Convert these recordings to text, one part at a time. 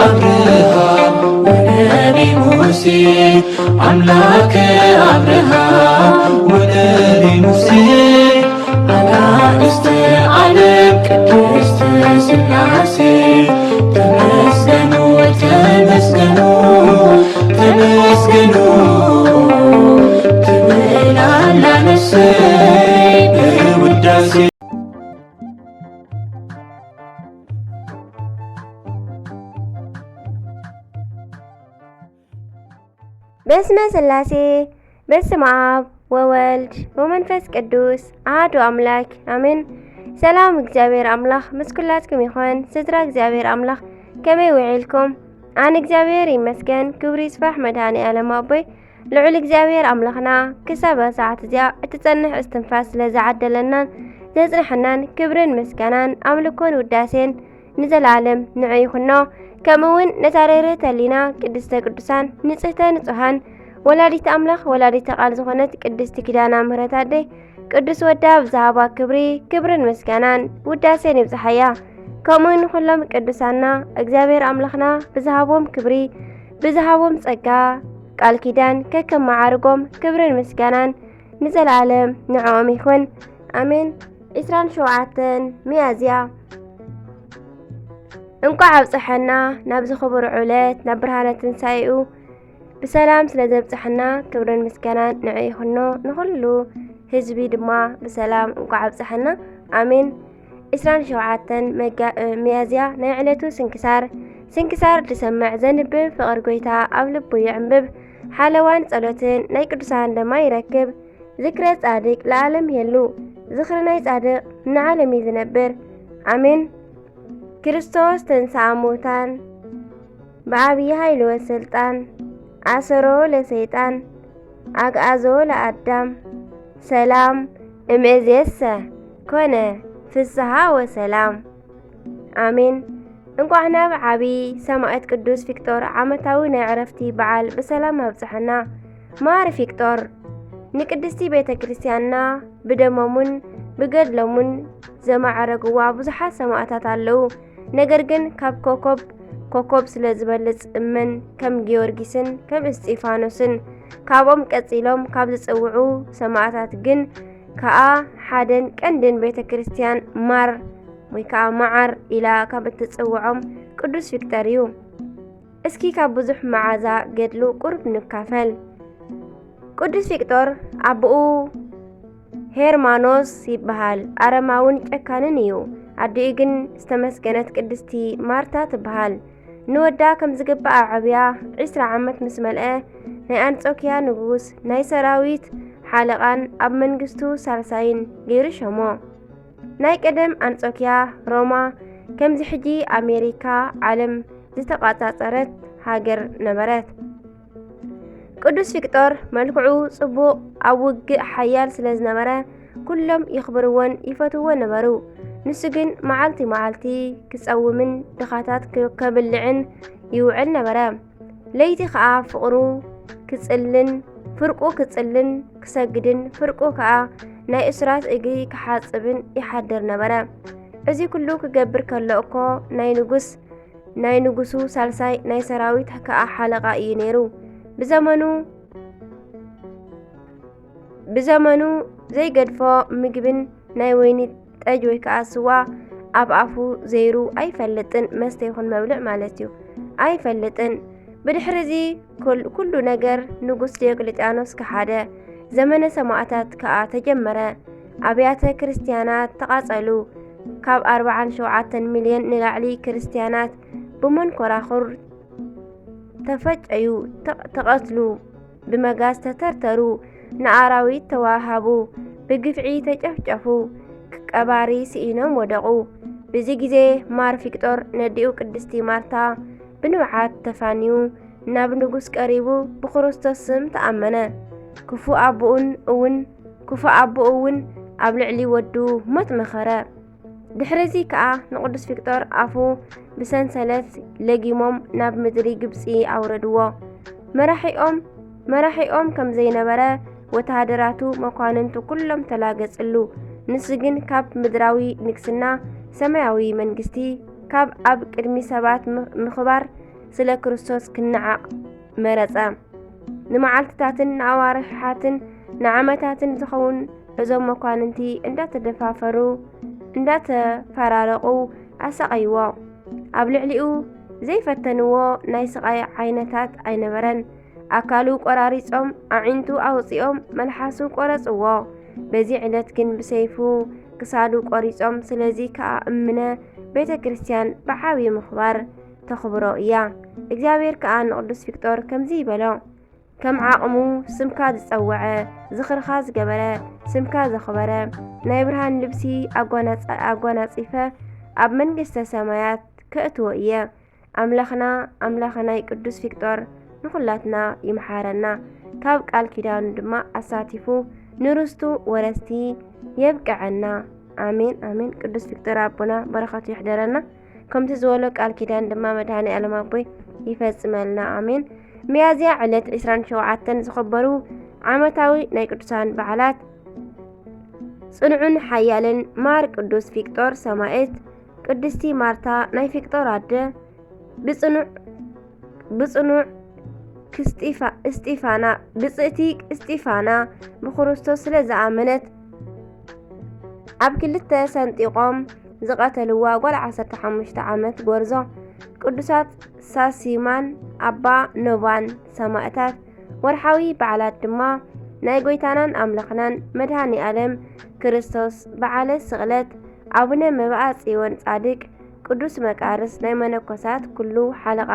አብርሃም ወነቢ ሙሴ፣ አምላከ አብርሃም ወነቢ ሙሴ፣ አጋእዝተ ዓለም ቅድስት ሥላሴ፣ ተመስገኑ፣ ተመስገኑ፣ ተመስገኑ ትብል ኣላ ነፍሰይ በውዳሴ። በስመ ሥላሴ፣ በስመ አብ ወወልድ ወመንፈስ ቅዱስ አሐዱ አምላክ አሜን። ሰላም እግዚኣብሔር ኣምላኽ ምስ ኩላትኩም ይኹን። ስድራ እግዚኣብሔር ኣምላኽ ከመይ ውዒልኩም? ኣነ እግዚኣብሔር ይመስገን፣ ክብሪ ይስፋሕ መድኃኔ ዓለም ኣቦይ። ልዑል እግዚኣብሔር ኣምላኽና ክሳብ ሰዓት እዚኣ እትጸንሕ እስትንፋስ ስለ ዝዓደለናን ዘጽንሐናን ክብርን ምስጋናን ኣምልኮን ውዳሴን ንዘለዓለም ንዑ ይኹኖ። ከምኡ እውን ነታ ርህርህተ ህሊና ቅድስተ ቅዱሳን ንጽህተ ንጹሃን ወላዲት ኣምላኽ ወላዲተ ቃል ዝኾነት ቅድስቲ ኪዳና ምህረት ኣደይ ቅዱስ ወዳ ብዝሃባ ክብሪ ክብርን ምስጋናን ውዳሴን ይብዝሓያ። ከምኡ ንኹሎም ቅዱሳና እግዚኣብሔር ኣምላኽና ብዝሃቦም ክብሪ ብዝሃቦም ጸጋ ቃል ኪዳን ከከም መዓርጎም ክብርን ምስጋናን ንዘለዓለም ንዕኦም ይኹን ኣሜን። ዕስራን ሸውዓተን ሚያዝያ። እንቋዕ ኣብፀሐና ናብዚ ክቡር ዕለት ናብ ብርሃነ ትንሳኤኡ ብሰላም ስለ ዘብፀሐና ክብርን ምስጋናን ንዑ ይኹኖ። ንኹሉ ህዝቢ ድማ ብሰላም እንቋዕ ኣብፀሐና ኣሜን። ዕስራን ሸውዓተን መጋ- ሚያዝያ ናይ ዕለቱ ስንክሳር። ስንክሳር ዝሰምዕ ዘንብብ ፍቕር ጎይታ ኣብ ልቡ ይዕንብብ። ሓለዋን ጸሎትን ናይ ቅዱሳን ደማ ይረክብ። ዝክረ ጻድቅ ለዓለም ይሄሉ። ዝኽሪ ናይ ጻድቅ ንዓለም እዩ ዝነብር። ኣሜን። ክርስቶስ ተንሥአ እሙታን ብዓብዪ ኃይል ወስልጣን አሰሮ ለሰይጣን አግዓዞ ለአዳም ሰላም እምእዜሰ ኮነ ፍስሃ ወሰላም። ኣሜን። እንቋዕ ናብ ዓቢ ሰማዕት ቅዱስ ፊቅጦር ዓመታዊ ናይ ዕረፍቲ በዓል ብሰላም ኣብጽሐና። ማር ፊቅጦር ንቅድስቲ ቤተ ክርስቲያንና ብደሞምን ብገድሎምን ዘማዕረግዋ ብዙሓት ሰማዕታት ኣለዉ። ነገር ግን ካብ ኮኮብ ኮኮብ ስለ ዝበልጽ እመን ከም ጊዮርጊስን ከም እስጢፋኖስን ካብኦም ቀጺሎም ካብ ዝጽውዑ ሰማዕታት ግን ከኣ ሓደን ቀንድን ቤተ ክርስቲያን ማር ወይ ከኣ መዓር ኢላ ካብ እትጽውዖም ቅዱስ ፊቅጠር እዩ። እስኪ ካብ ብዙሕ መዓዛ ገድሉ ቁሩብ ንካፈል። ቅዱስ ፊቅጦር ኣቦኡ ሄርማኖስ ይበሃል። ኣረማውን ጨካንን እዩ። ኣዲኡ ግን ዝተመስገነት ቅድስቲ ማርታ ትበሃል። ንወዳ ከም ዝግባእ ኣዕብያ ዒስራ ዓመት ምስ መልአ ናይ ኣንጾኪያ ንጉስ ናይ ሰራዊት ሓለቓን ኣብ መንግስቱ ሳልሳይን ገይሩ ሸሞ። ናይ ቀደም ኣንጾኪያ ሮማ ከምዚ ሕጂ ኣሜሪካ ዓለም ዝተቋጻጸረት ሃገር ነበረት። ቅዱስ ፊቅጦር መልክዑ ጽቡቕ፣ ኣብ ውግእ ሓያል ስለ ዝነበረ ኩሎም የኽብርዎን ይፈትውዎ ነበሩ። ንሱ ግን መዓልቲ መዓልቲ ክጸውምን ድኻታት ክ- ከብልዕን ይውዕል ነበረ። ለይቲ ከኣ ፍቕሩ ክጽልን ፍርቁ ክጽልን ክሰግድን ፍርቁ ከኣ ናይ እሱራት እግሪ ክሓጽብን ይሓድር ነበረ። እዚ ኩሉ ክገብር ከሎ እኮ ናይ ንጉስ ናይ ንጉሱ ሳልሳይ ናይ ሰራዊት ከኣ ሓለቓ እዩ ነይሩ። ብዘመኑ ብዘመኑ ዘይገድፎ ምግብን ናይ ወይኒ ጠጅ ወይ ከኣ ስዋ ኣብ ኣፉ ዘይሩ ኣይፈልጥን፣ መስተ ይኹን መብልዕ ማለት እዩ ኣይፈልጥን። ብድሕሪ እዚ ኩል- ኩሉ ነገር ንጉስ ዲዮቅልጥያኖስ ከሓደ። ዘመነ ሰማእታት ከኣ ተጀመረ። ኣብያተ ክርስትያናት ተቓጸሉ። ካብ ኣርብዓን ሸውዓተን ሚልዮን ንላዕሊ ክርስትያናት ብመንኮራኹር ተፈጨዩ፣ ተቕ- ተቐትሉ፣ ብመጋዝ ተተርተሩ፣ ንኣራዊት ተዋሃቡ፣ ብግፍዒ ተጨፍጨፉ፣ ቀባሪ ስኢኖም ወደቑ። ብዚ ግዜ ማር ፊቅጦር ነዲኡ ቅድስቲ ማርታ ብንብዓት ተፋንዩ ናብ ንጉስ ቀሪቡ ብክርስቶስ ስም ተኣመነ። ክፉእ ኣቦኡን እውን ክፉእ ኣቦኡ እውን ኣብ ልዕሊ ወዱ ሞት መኸረ። ድሕሪ እዚ ከኣ ንቅዱስ ፊቅጦር ኣፉ ብሰንሰለት ለጊሞም ናብ ምድሪ ግብጺ ኣውረድዎ። መራሒኦም መራሒኦም ከም ዘይነበረ ወተሃደራቱ መኳንንቱ ኩሎም ተላገጽሉ። ንሱ ግን ካብ ምድራዊ ንግስና ሰማያዊ መንግስቲ ካብ ኣብ ቅድሚ ሰባት ም- ምኽባር ስለ ክርስቶስ ክነዓቕ መረጸ። ንመዓልትታትን ንኣዋርሓትን ንዓመታትን ዝኸውን እዞም መኳንንቲ እንዳተደፋፈሩ፣ እንዳተፈራረቑ ኣሳቐይዎ። ኣብ ልዕሊኡ ዘይፈተንዎ ናይ ስቓይ ዓይነታት ኣይነበረን። ኣካሉ ቆራሪጾም፣ ኣዒንቱ ኣውጺኦም፣ መልሓሱ ቆረጽዎ። በዚ ዕለት ግን ብሰይፉ ክሳዱ ቆሪጾም። ስለዚ ከኣ እምነ ቤተ ክርስቲያን ብዓብዪ ምኽባር ተኽብሮ እያ። እግዚኣብሔር ከኣ ንቅዱስ ፊቅጦር ከምዚ ይበሎ፣ ከም ዓቕሙ ስምካ ዝጸወዐ፣ ዝኽርኻ ዝገበረ፣ ስምካ ዘኽበረ፣ ናይ ብርሃን ልብሲ ኣጓናጸ-፣ ኣጓናጺፈ ኣብ መንግስተ ሰማያት ከእትዎ እየ። ኣምላኽና፣ ኣምላኽ ናይ ቅዱስ ፊቅጦር ንኹላትና ይምሓረና፣ ካብ ቃል ኪዳኑ ድማ ኣሳቲፉ ንርስቱ ወረስቲ የብቅዐና። ኣሜን፣ ኣሜን። ቅዱስ ፊቅጦር ኣቦና በረኸቱ ይሕደረና። ከምቲ ዝበሎ ቃል ኪዳን ድማ መድኃኔ ዓለም ኣቦይ ይፈጽመልና። ኣሜን። ሚያዝያ ዕለት ዕስራን ሸውዓተን ዝኸበሩ ዓመታዊ ናይ ቅዱሳን በዓላት፣ ጽኑዕን ሓያልን ማር ቅዱስ ፊቅጦር ሰማዕት፣ ቅድስቲ ማርታ ናይ ፊቅጦር ኣደ፣ ብጽኑዕ፣ ብጽኑዕ ክስጢፋ-፣ እስጢፋና፣ ብጽእቲ እስጢፋና ብክርስቶስ ስለ ዝኣመነት፣ ኣብ ክልተ ሰንጢቖም ዝቐተልዋ ጓል ዓሰርተ ሓሙሽተ ዓመት ጎርዞ፣ ቅዱሳት ሳሲማን ኣባ ኖባን ሰማእታት። ወርሓዊ በዓላት ድማ ናይ ጎይታናን ኣምላኽናን መድኃኔ ዓለም ክርስቶስ በዓለ ስቕለት፣ ኣቡነ መብዓ ጽዮን ጻድቅ፣ ቅዱስ መቃርስ ናይ መነኮሳት ኩሉ ሓለቓ፣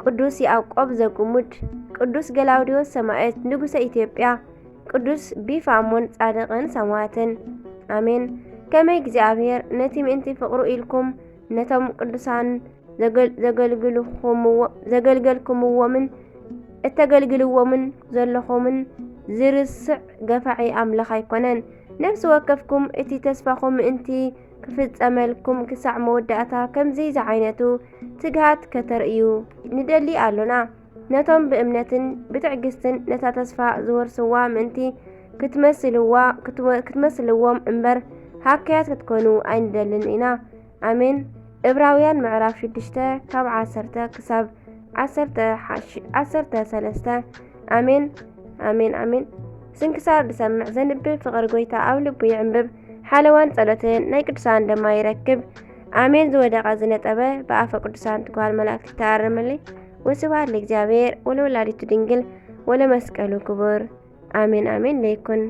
ቅዱስ ያዕቆብ ዘጉሙድ፣ ቅዱስ ገላውዲዮስ ሰማዕት ንጉሰ ኢትዮጵያ፣ ቅዱስ ቢፋሞን ጻድቅን ሰማዕትን። ኣሜን። ከመይ እግዚኣብሔር ነቲ ምእንቲ ፍቕሩ ኢልኩም ነቶም ቅዱሳን ዘገል-፣ ዘገልግልኹምዎ-፣ ዘገልገልኩምዎምን እተገልግልዎምን ዘለኹምን ዝርስዕ ገፋዒ ኣምላኽ ኣይኮነን። ነፍሲ ወከፍኩም እቲ ተስፋኹም ምእንቲ ክፍጸመልኩም ክሳዕ መወዳእታ ከምዚ ዝዓይነቱ ትግሃት ከተርእዩ ንደሊ ኣሎና። ነቶም ብእምነትን ብትዕግስትን ነታ ተስፋ ዝወርስዋ ምእንቲ ክትመስልዋ-፣ ክትወ-፣ ክትመስልዎም እምበር ሃከያት ክትኮኑ ኣይንደልን ኢና። ኣሜን። ዕብራውያን ምዕራፍ ሽዱሽተ ካብ ዓሰርተ ክሳብ ዓሰርተ ሓ-፣ ዓሰርተ ሰለስተ። ኣሜን፣ ኣሜን፣ ኣሜን። ስንክሳር ዝሰምዕ ዘንብብ ፍቕሪ ጎይታ ኣብ ልቡ ይዕንብብ። ሓለዋን ጸሎትን ናይ ቅዱሳን ደማ ይረክብ። ኣሜን። ዝወደቐ ዝነጠበ ብኣፈ ቅዱሳን ትጓል መላእክት ይተኣረመለይ። ወስብሐት ለእግዚኣብሔር ወለወላዲቱ ድንግል ወለመስቀሉ ክቡር። ኣሜን፣ ኣሜን። ለይኩን።